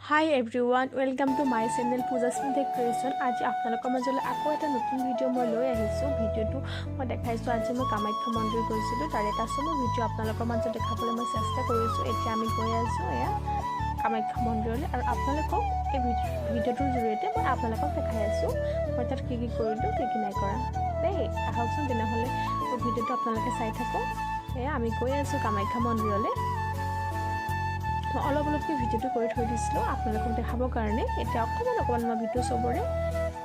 Hi everyone, welcome to my channel Puja Smita Creation. আজি আপোনালোকৰ মাজলৈ আকৌ এটা নতুন ভিডিঅ' মই লৈ আহিছোঁ। ভিডিঅ'টো মই দেখাইছোঁ, আজি মই কামাখ্যা মন্দিৰ গৈছিলোঁ। তাৰে এটা চমু ভিডিঅ' আপোনালোকৰ মাজত দেখাবলৈ মই চেষ্টা কৰিছোঁ। এতিয়া আমি গৈ আছোঁ এয়া কামাখ্যা মন্দিৰলৈ আৰু আপোনালোকক এই ভিডিঅ'টোৰ জৰিয়তে মই আপোনালোকক দেখাই আছোঁ মই তাত কি কি কৰিলোঁ, কি কি নাই কৰা দেই। আহকচোন তেনেহ'লে, মোৰ ভিডিঅ'টো আপোনালোকে চাই থাকক। এয়া আমি গৈ আছোঁ কামাখ্যা মন্দিৰলৈ। মই অলপ অলপকৈ ভিডিঅ'টো কৰি থৈ দিছিলোঁ আপোনালোকক দেখাবৰ কাৰণে। এতিয়া অকণমান অকণমান মই ভিডিঅ' চবৰে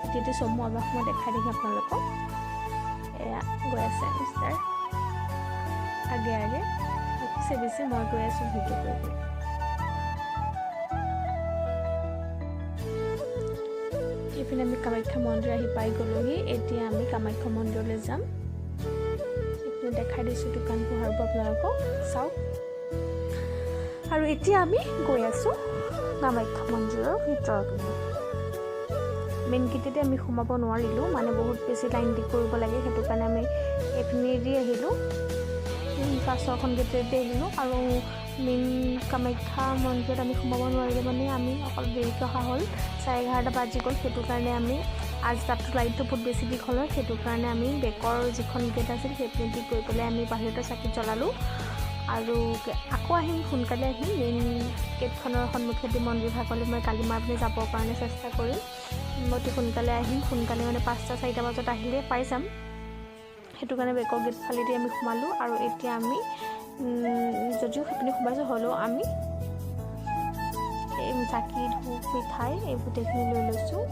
এতিয়া চমু আভাস মই দেখাই দিম আপোনালোকক। এয়া গৈ আছে মিষ্টাৰ আগে আগে, পিছে পিছে মই গৈ আছোঁ ভিডিঅ' কৰি কৰি। এইপিনে আমি কামাখ্যা মন্দিৰ আহি পাই গ'লোহি। এতিয়া আমি কামাখ্যা মন্দিৰলৈ যাম। এইপিনে দেখাই দিছোঁ দোকান পোহাৰবোৰ, আপোনালোকক চাওক। আৰু এতিয়া আমি গৈ আছোঁ কামাখ্যা মন্দিৰৰ ভিতৰৰ পিনে। মেইন গেটেদি আমি সোমাব নোৱাৰিলোঁ, মানে বহুত বেছি লাইন দি কৰিব লাগে, সেইটো কাৰণে আমি এইপিনেদি আহিলোঁ, পাছৰখন গেটেদি আহিলোঁ। আৰু মেইন কামাখ্যা মন্দিৰত আমি সোমাব নোৱাৰিলোঁ, মানে আমি অকল দেৰিকৈ অহা হ'ল, 11:30 বাজি গ'ল। সেইটো কাৰণে আমি আজি তাতো লাইনটো বহুত বেছি দীঘল হয়, সেইটো কাৰণে আমি বেকৰ যিখন গেট আছিল সেইপিনেদি গৈ পেলাই আমি বাহিৰতে চাকি জ্বলালোঁ। আৰু আকৌ আহিম, সোনকালে আহিম। মেইন গেটখনৰ সন্মুখেদি মন্দিৰ ভাগলৈ মই কালি মাৰ পিনে যাবৰ কাৰণে চেষ্টা কৰিম। অতি সোনকালে আহিম, সোনকালে মানে 5টা 4টা বজাত আহিলে পাই যাম। সেইটো কাৰণে বেকৰ গেট ফালেদি আমি সোমালোঁ। আৰু এতিয়া আমি যদিও সেইপিনে সোমাইছোঁ, হ'লেও আমি এই চাকি, ধূপ, মিঠাই এই গোটেইখিনি লৈ লৈছোঁ।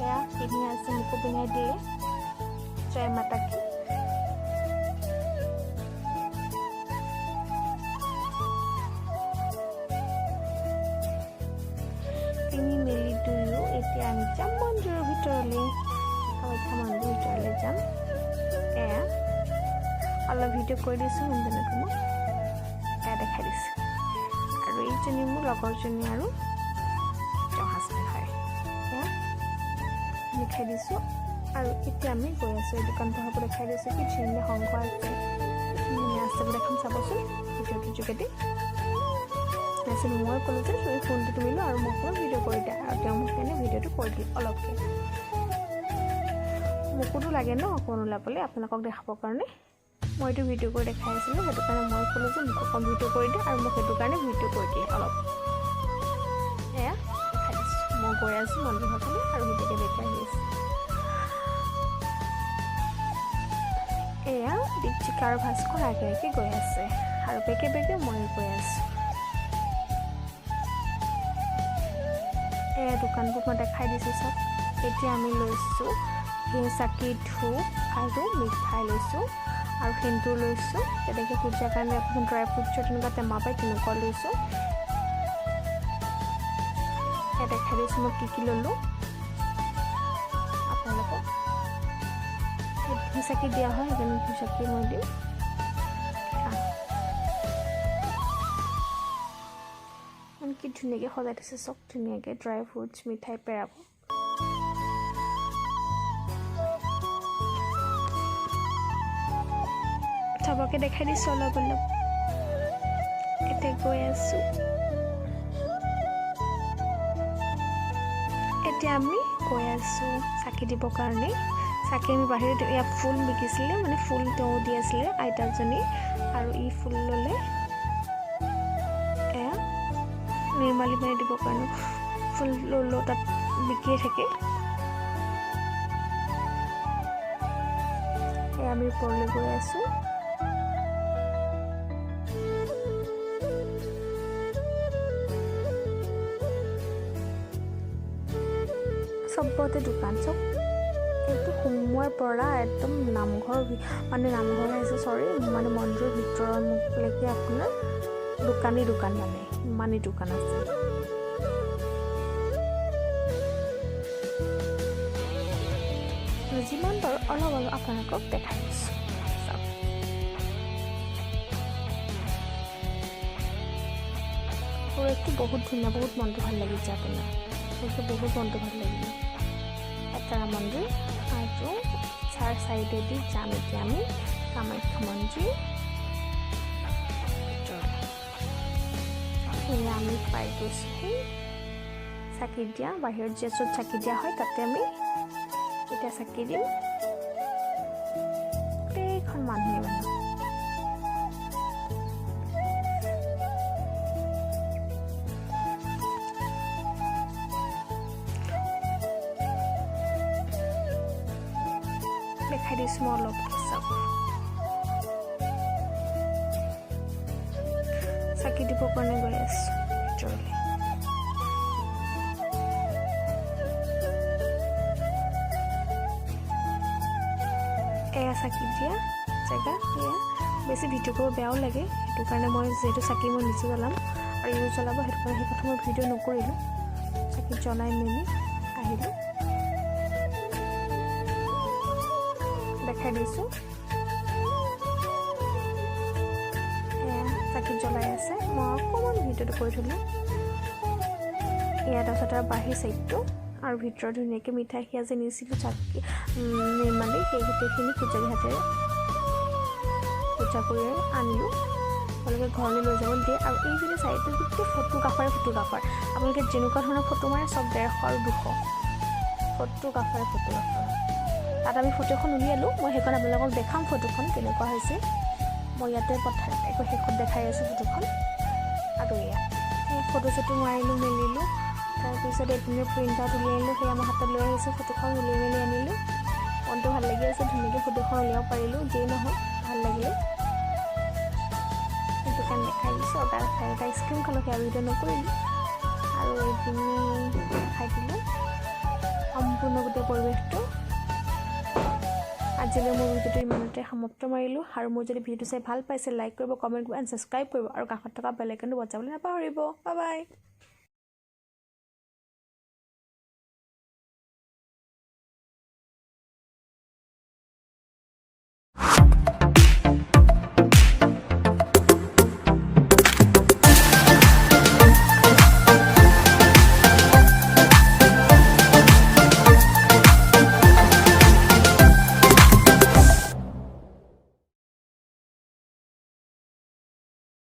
এয়া পিন্ধি আছে, মোকো পিন্ধাই দিলে। জয় মাতা কি। পিন্ধি মেলি দুয়ো এতিয়া আমি যাম মন্দিৰৰ ভিতৰলৈ, কামাখ্যা মন্দিৰৰ ভিতৰলৈ যাম। এয়া অলপ ভিডিঅ' কৰি দিছোঁ মানুহজনক, মই এয়া দেখাই দিছোঁ। আৰু এইজনী মোৰ লগৰজনী আৰু তেওঁৰ হাজবেণ্ড হয়। এয়া দেখাই দিছোঁ। আৰু এতিয়া আমি গৈ আছোঁ, এই দোকান পোহাৰবোৰ দেখাই দিছোঁ। কি ধুনীয়া শংখ আছে, ধুনীয়া ৰাস্তাবোৰ দেখাম, চাবচোন ভিডিঅ'টোৰ যোগেদি। তাৰপিছত মই ক'লোঁ যে তুমি ফোনটো তুমি লোৱা আৰু মোক অকণমান ভিডিঅ' কৰি দিয়া, আৰু তেওঁ মোক সেইকাৰণে ভিডিঅ'টো কৰি দিলে অলপকৈ। মোকোতো লাগে ন অকণমান ওলাবলৈ আপোনালোকক দেখাবৰ কাৰণে। মইতো ভিডিঅ' কৰি দেখাই আছিলোঁ, সেইটো কাৰণে মই ক'লোঁ যে মোক অকণ ভিডিঅ' কৰি দিয়া, আৰু মোক সেইটো কাৰণে ভিডিঅ' কৰি দিয়ে অলপ। এয়া দেখাই দিছোঁ, মই গৈ আছোঁ মন্দিৰ ভাগলৈ আৰু সি বেগে বেগে আহি আছে। এয়া দীপশিখা আৰু ভাস্কৰ আগে আগে গৈ আছে আৰু বেগে বেগে ময়ো গৈ আছোঁ। এয়া দোকানবোৰ মই দেখাই দিছোঁ চব। এতিয়া আমি লৈছোঁ সেই চাকি, ধূপ আৰু মিঠাই লৈছোঁ আৰু সেন্দুৰ লৈছোঁ। তেনেকৈ পূজাৰ কাৰণে আপোনাৰ ড্ৰাই ফ্ৰুটছৰ তেনেকুৱা টেমা পায়, তেনেকুৱা লৈছোঁ। এয়া দেখাই দিছোঁ মই কি কি ল'লোঁ আপোনালোকক। ঘি চাকি দিয়া হয়, সেইকাৰণে ঘি চাকি মই দিম। মানে কি ধুনীয়াকৈ সজাই থৈছে চব, ধুনীয়াকৈ ড্ৰাই ফ্ৰুটছ, মিঠাই, পেৰাবোৰ। চবকে দেখাই দিছোঁ অলপ অলপ। এতিয়া গৈ আছোঁ। এতিয়া আমি গৈ আছোঁ চাকি দিবৰ কাৰণে। চাকি আমি বাহিৰত ইয়াত ফুল বিকিছিলে, মানে ফুল তেওঁ দি আছিলে আইতাজনী, আৰু ই ফুল ল'লে। এয়া নিৰ্মালী মানে দিবৰ কাৰণে ফুল ল'লোঁ, তাত বিকিয়ে থাকে। এয়া আমি ওপৰলৈ গৈ আছোঁ। চবতে দোকান, চব এইটো সোমোৱাৰ পৰা একদম নামঘৰ, মানে নামঘৰ আহিছে, চৰি, মানে মন্দিৰৰ ভিতৰৰ মুখলৈকে আপোনাৰ দোকানেই দোকান, মানে ইমানেই দোকান আছে। যিমান পাৰোঁ অলপ অলপ আপোনালোকক দেখাই দিছোঁ, চাওক। পৰিৱেশটো বহুত ধুনীয়া, বহুত মনটো ভাল লাগিছে আপোনাৰ, বহুত মনটো ভাল লাগিলে। তাৰা মন্দিৰ আৰু তাৰ চাইডেদি যাম এতিয়া আমি কামাখ্যা মন্দিৰ ভিতৰলৈ। এয়া আমি পাই গৈছোঁ সেই চাকি দিয়া, বাহিৰত যে য'ত চাকি দিয়া হয় তাতে আমি এতিয়া চাকি দিম। গোটেইখন মানুহে মানুহ। দেখাই দিছোঁ মই অলপ, চাওক। চাকি দিবৰ কাৰণে গৈ আছোঁ ভিতৰলৈ। এয়া চাকি দিয়া জেগা। এয়া বেছি ভিডিঅ' কৰিব বেয়াও লাগে, সেইটো কাৰণে মই যিহেতু চাকি মই নিজে জ্বলাম আৰু ইও জ্বলাব, সেইটো কাৰণে সেই কথা মই ভিডিঅ' নকৰিলোঁ। চাকি জ্বলাই মেলি আহিলোঁ, দেখাই দিছোঁ। এয়া চাকি জ্বলাই আছে, মই অকণমান ভিডিঅ'টো কৰি থ'লোঁ। এয়া তাৰপিছত আৰু বাহিৰ চাইডটো আৰু ভিতৰত ধুনীয়াকৈ মিঠাই সেয়া যে নিছিলোঁ চাকি নিৰ্মালি, সেই গোটেইখিনি পূজাৰী হাতেৰে পূজা কৰি আনিলোঁ। আপোনালোকে ঘৰলৈ লৈ যাব দিয়ে। আৰু এইপিনে চাইডটো গোটেই ফটোগ্ৰাফাৰে ফটোগ্ৰাফাৰ, আপোনালোকে যেনেকুৱা ধৰণৰ ফটো মাৰে চব 150 আৰু 200, ফটোগ্ৰাফাৰে ফটোগ্ৰাফাৰ। তাত আমি ফটো এখন উলিয়ালোঁ, মই সেইখন আপোনালোকক দেখাম ফটোখন কেনেকুৱা হৈছে। মই ইয়াতে পঠাই একো শেষত দেখাই আছোঁ ফটোখন। আৰু এয়া সেই ফটো চটো মাৰিলোঁ মেলিলোঁ। তাৰপিছত এইপিনে প্ৰিণ্ট আউট উলিয়াই আনিলোঁ, সেয়া মই হাতত লৈ আহিছোঁ, ফটোখন উলিয়াই মেলি আনিলোঁ। মনটো ভাল লাগি আছে, ধুনীয়াকৈ ফটোখন উলিয়াব পাৰিলোঁ, যিয়েই নহওক ভাল লাগিলে। দোকান দেখাই দিছোঁ আৰু তাৰ আইচক্ৰীম খালোঁ, সেয়া ভিডিঅ' নকৰিলোঁ। আৰু এইপিনে দেখাই দিলোঁ সম্পূৰ্ণ গোটেই পৰিৱেশটো। আজিলৈ মোৰ ভিডিঅ'টো ইমানতে সমাপ্ত মাৰিলোঁ। আৰু মোৰ যদি ভিডিঅ'টো চাই ভাল পাইছে, লাইক কৰিব, কমেণ্ট কৰিব এণ্ড ছাবস্ক্ৰাইব কৰিব আৰু কাষত থকা বেল আইকনটো বজাবলৈ নাপাহৰিব। Bye bye.